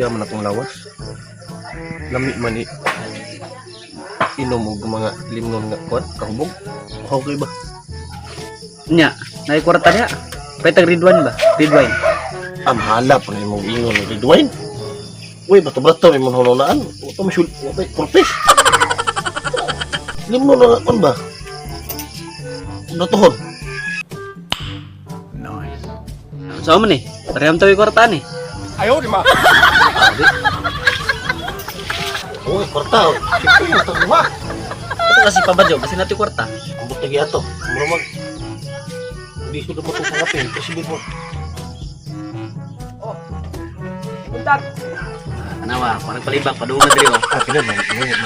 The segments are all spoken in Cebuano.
Luya man akong lawas. Lami man i inom og mga limnon nga kuan, kahubog. Okay ba? Nya, nay kwarta diha. Pwede red wine ba? Red wine. Amhala pa na imong ingon ni red wine. Uy, bato-bato imong hununaan. Uto masul, uto kurpis. Limnon na nga kuan ba? Batohon. Sa man eh. Pareham tayo kwarta ni. Uy, kwarta. Siyempre, yung tagluha. Ito kasi pabadyo, kasi natin kwarta. Ambot na giato. Mura mag... Hindi ko dapat itong pangapin. Kasi mo. Buntag. Tanawa, parang palibak padung na diri oh. Ah, kina, may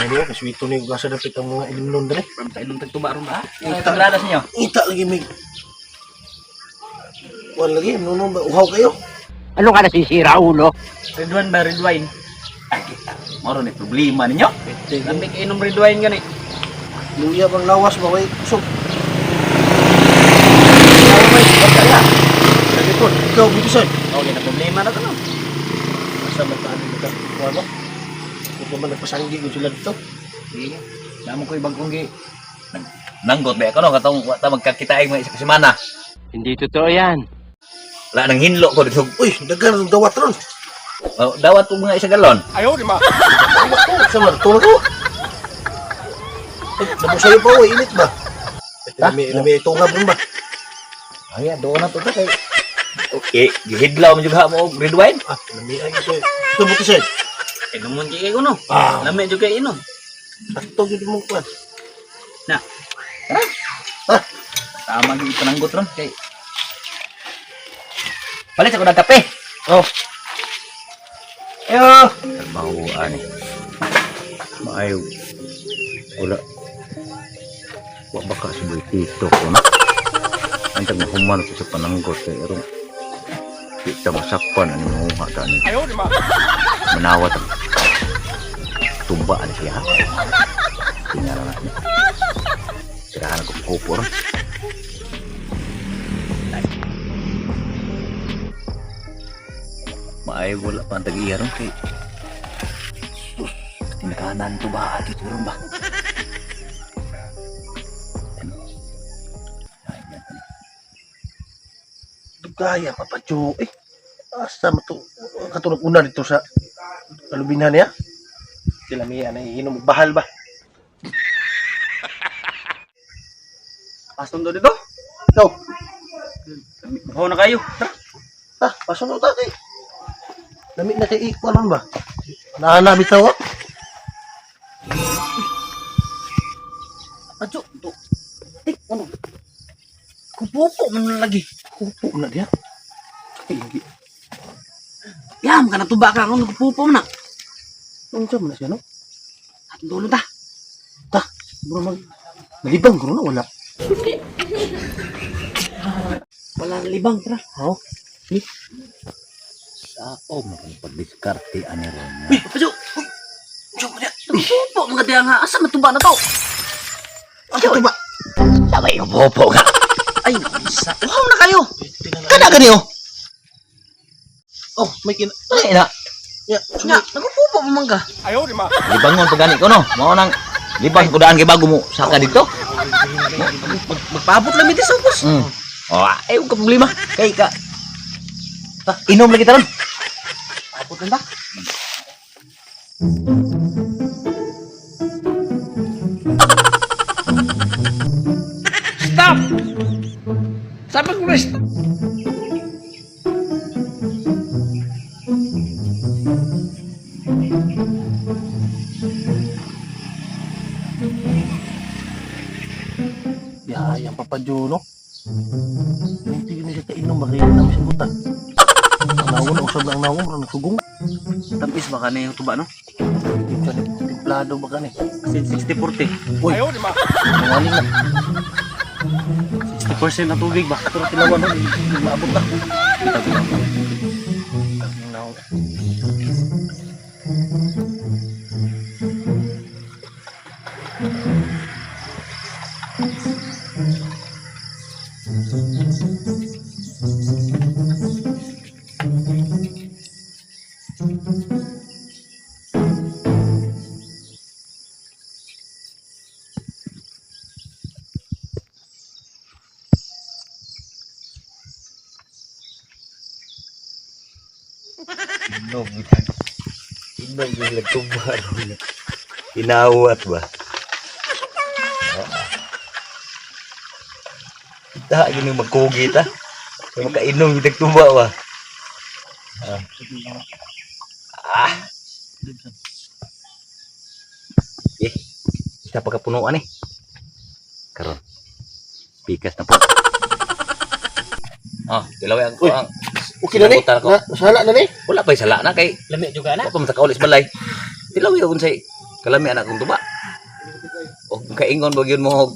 niyo. Kasi ito na yung gasa dapit ang mga ilimnon dere. Parang kainom tag tuba ron ba? Ita gradas niyo. Ita lagi may... Kuan lagi, nuno ba? Uhaw kayo. Ano ka nasisira, ulo? Red wine ba, red wine? Ay, kita. Moro ni problema ninyo. Lami kay inom red wine gani. Luya bang lawas ba? Way, kusog. Lagi po, ikaw, Bitisan. Okay na problema na to no. Asa man taan mo ka? Kuan mo? Kung ba man nagpasanggi ko sila dito? Sige. Namo ko ibang kunggi. Nanggot ba ako no katong wa ta magkakitaig mga isa ka semana. Hindi totoo yan. Wala nang hinlo ko dito. Uy, dagan ang dawat ron. Oh, dawat ko mga isa galon. Dawat ko, sa man, tulog ko. Ay, nabo sa'yo pa, uy, init ba? Lami, lami, ito nga ba? Ay, doon na to ta kay. Okay, gihidlaw man jud ha mo og red wine. Ah, lami ay ito. Ito, Butisan. Inomon kay ko no. Ah, Lami jud kay inom. sakto gyud mong kuan. Na. Ah, Tama gyud pananggot ron kay. Palit ako ng kape. oh. Ayo. Trabaho ani. Maayo. Wala. Wa baka si Boy Tito ko na. Antag na human ko sa pananggot kay erong di ta masakpan ani manguha ta ani. Manawat ang tumba ani siya. Tingala na niya. Sirahan ko kupo ron. Maayo wala pa ang tag-iya ron kay tinakanan to ba dito ron ba? Ano? Ay, yan. Dugaya pa pa eh. Asa man to katulog una dito sa kalubinhan niya? Sila may anay inom og bahal ba? Pasong do dito. Ikaw, Buhaw na kayo. ah, pasunod ta kay. Lami na kay ikuan ron ba? Naana bitaw. Ah. Adyo, to. Eh, ano? Kupupo man na lagi. Kupo na diya. Ay, lagi. Yam, kana tuba ka kung kupupo man na. Unsa man na siya no? Atong dulo ta. Ta, bro mag nalibang ko na wala. Wala libang tara. Oh. Sao mo kung pagdiskarte ani ron. Uy, Papadyo! Uy! Diyo ka niya! Nagpupo mga diya nga! Asa matuba na to? Asa to ba? Sabay ko popo ka. Ay, isa. Wow na kayo! Kada gani oh. Oh, may kin. Ay na. Ya, Nga, nagpupo mo man ka. Libangon pa gani ko no. Mao nang libang ko daan kay bago mo saka dito. Magpaabot lang ito sa ubos. Oh, ay ka problema. Kay ka. Ta, inom lagi taron. Paabot lang ba? Stop! Sabi ko na stop. Ya, yang Papa Joe, no? Hindi na siya kainom, baka yun namin sa butan. Ang naon, usab na ang naon, parang nagsugong. Tampis ba ka na yung tuba, no? Templado ba ka ni? Kasi 60-40. Uy, nangaling na. 60% na tubig ba? Pero tilawan, no? Hindi maabot na. Ang naon. Inom gid. Inom gid nagtuba ron. Inawat ba? Kita gini magkugi ta. Kay makainom gid nagtuba ba. Ah. Ah. Eh, isa pa kapunuan eh. Karon. Pikas na po. Ah, dilaway ang Uy. ang Okay na ni? Sinagutan ako. Na, sala na ni? Wala pa sala na kay Lami juga na. wa pa man sa kaulis balay. Tilawi akong say kalami anak kong tuba. O kaingon ba gyud mo og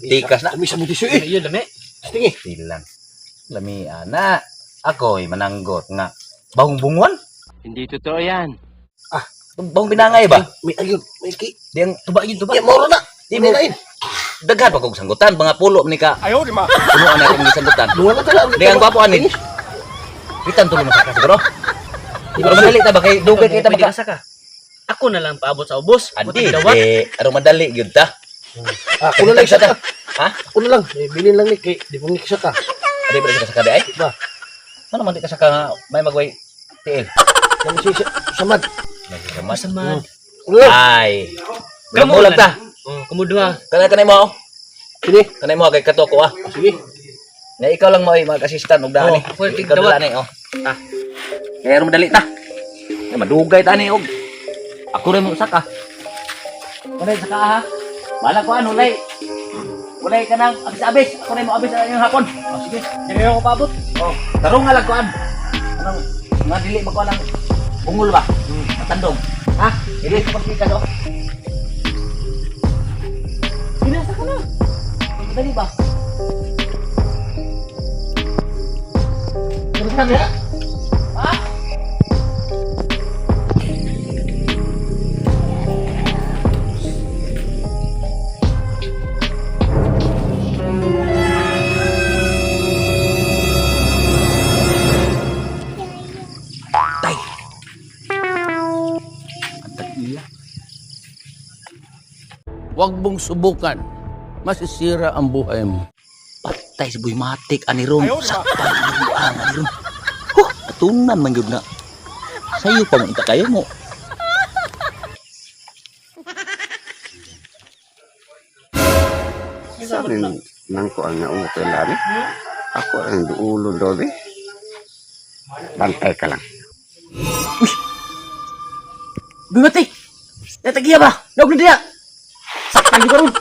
tikas na. Kami sa mutisyo eh. Yun lami. Tingi. Tilang. Lami ana. Ako'y mananggot nga bahong bungon. Hindi totoo yan. Bahong binangay ba? May ayun, may ki. Di ang Tuba yun tuba. Ya, mauro na. Di mo Di lain. daghan pa kog sanggutan mga pulo man ni ka. Ayaw, di ma. Punuan na akong gisanggutan. Dungan na tala. Di ang gwapo ani. Bitan tulo mo sa siguro. Pero madali ta ba kay dugay kay ta Pwede maka. ka saka. Ako na lang paabot sa ubos. Andi, Dawat. eh, aron madali gyud ta. Ako na lang isa ka. Ha? Ako na lang. Eh, bilin lang ni kay. Di mo ni isa ka. Adi ba sa kabi ay? Ba? Ano man di ka sa ka nga may magway tiil. Yang si Samad. Nagsamat. Samad. Ako na lang. Ay. Kamu Bulag ta. Oh, kamu dua. Kanay kanay mo. oh. Sige. Kanay mo kay kato ko ah. Sige. Na ikaw lang mo ay mag-assistant og daan Oh, ni. ako yung Ikaw tigdawat. dala ni oh. Ah. Kaya aron madali ta. Ay, madugay ta ni og. Ako rin mo saka. Kanay saka ha. Bala ko ano lay. Walay ka nang abis-abis. Ako rin mo abis ang inyong hapon. Oh, sige. Dili ako paabot. Oh, tarong nga lang kuan. Anong nga dili makuan ang ungol ba? Matandog. Ha? Dili ko pagpikas oh. Pinasa ka na. Madali ba? Terus kan ya? Ha? Tay. Ang tag-iya. Huwag mong subukan. Masisira ang buhay mo. Patay si Boy Matik ani ron. Sakpan ang buang ani ron. Huh, atunan man gyud na. Sayo pa mo unta kayo mo. Sabi nang ko ang naukay lami. Ako ang duulo dobe. Bantay ka lang. Boy Matik! Natagiya ba? Naog na diya! Sakpan gyud karon.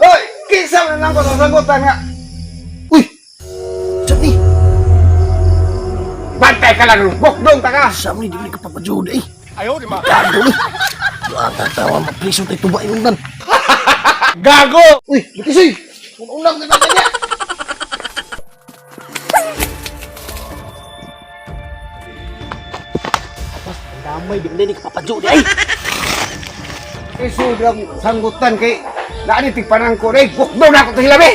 Hoy! Kinsa man lang ko sa sagutan nga. Uy! Saan ni? Bantay ka lang. Bukdong ta ka. Saan ni? Di mo ni kapapajud eh. Ayaw, di ma. Gago ni. Buang tatawa, mapriso tayo tuba yung nan. Gago! Uy, butisoy! Unang na niya! Apas, ang damay di ni kapapajud ay. Isud lang sanggutan kay naani tigpanang ko ray. Bukdong na ako to hilabi.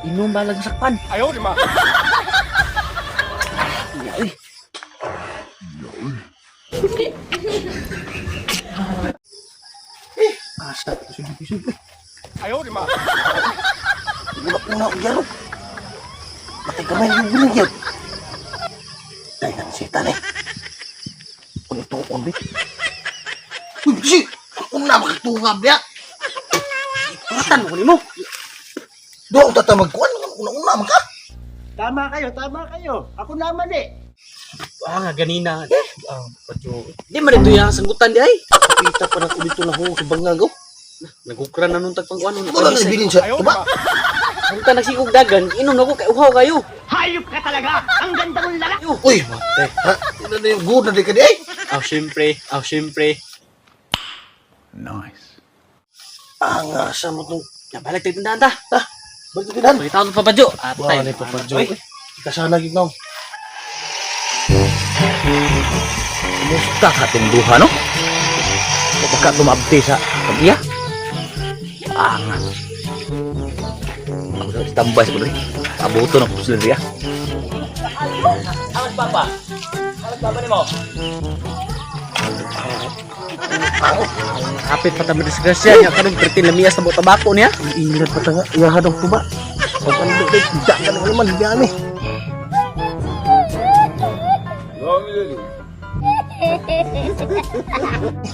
Inom ba lang sakpan? Ayaw, di ma. Asa, sige, sige. Ayaw, di ma. Wala ko na akong yaro. Matay kamay yung bilang yun. Dahil na si Tan eh. Kung ito ko, be. Uy, si! Kung na makatungab niya. Puratan mo nimo. Doon ang tatamag ko. Ano una-una man ka? Tama kayo, tama kayo. Ako naman eh. Ah, nga ganina. Ah, padyo. Di man ito yung sanggutan di ay. Kita pa na ko dito na ho sa bangago. Nagukra na nung tagpangkuan nun. Wala na ibilin siya. Tuba? Ang nagsikog dagan, inom na ko kay uhaw kayo. Hayop ka talaga! Ang ganda mong lalaki! Uy, matay. Ha? Ina na yung good na di ka di ay. Ah, syempre. Ah, syempre. Ang asa mo itong... Nabalik tayo tindahan ta. Ha? Balik ito tindahan. Pakita ko papadyo. Atay. Wala na papadyo. Ikasana gid now. Kumusta ka itong duha, no? O baka tumabti sa pag-iya? Angas. Ako sa standby sa kuloy. Abuto na ko sila diya. Awas papa. Awas papa nimo. Hapit pa tama disgrasya niya karon perti lamias na tabako niya. Ilan pa tanga, iyaha daw tuba. Pagpando kay da ka naman naman ni.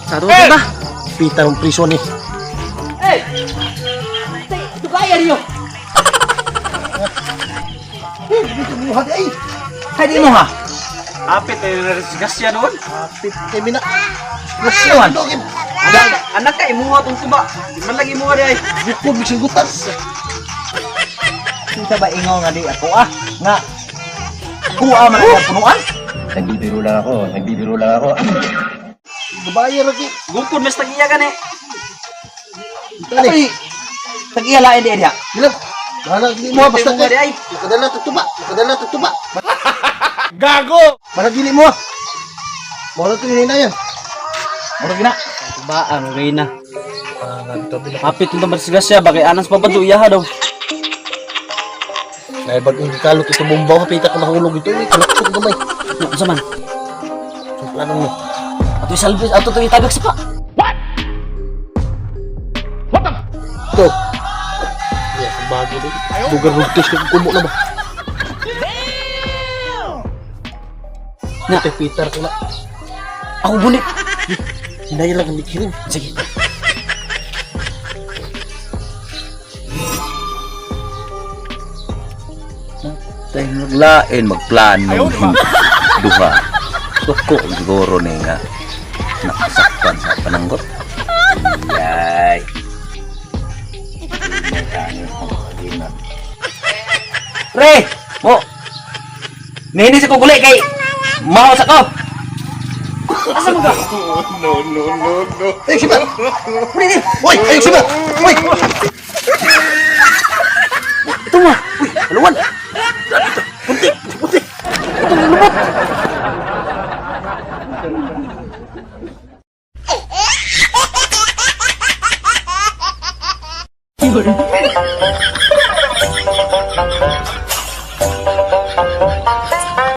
Saro ba? Pita ng priso ni. Eh! Dugaya niyo. Buhat ay. Hay di mo ha. Hapit ay na disgrasya doon. Apit kay mina. Grasya do kay. Anak, anak ka imuha tong tuba. Di man lagi imuha di ay. Bukod bisigutan. Kita ba ingaw nga di ako ah? Nga kuha man ang punuan. Nagbibiro lang ako, nagbibiro lang ako. Babae lagi. Gukod mas tagiya gani. Tani. Tagiya lain di diha. Bilang. Bahala dili mo basta Imuha di kay. ay. Nakadala to tuba, nakadala to tuba. Gago. Bahala dili mo. Mo na to hinayan. Murag na. Tubaan okay na. Hapit tong disgrasya bagay anas pa pa iyaha daw. Nay bag-ong gikalot ito bomba pita ka mahulog ito. Uy, kalot gamay. Nya unsa man? Sa plano mo. Ato isalbis ato to itagak sa pa. Ito. Ya, bago din. Dugar rugtis kay kumo na ba. Na. Ito Peter ko na. Ako bunit. Hinay lang ang likirin. Sige. Tay maglain magplano duha. Tuko siguro ni nga nakasakpan sa pananggot. Yay. Pre, mo. Nini sa kuguli kay mao sa ko. Asa mo ka? Ay, siba! Uy, ay, siba! Uy! Ito mo. Uy, haluan! Punti! Punti! Ito lubot.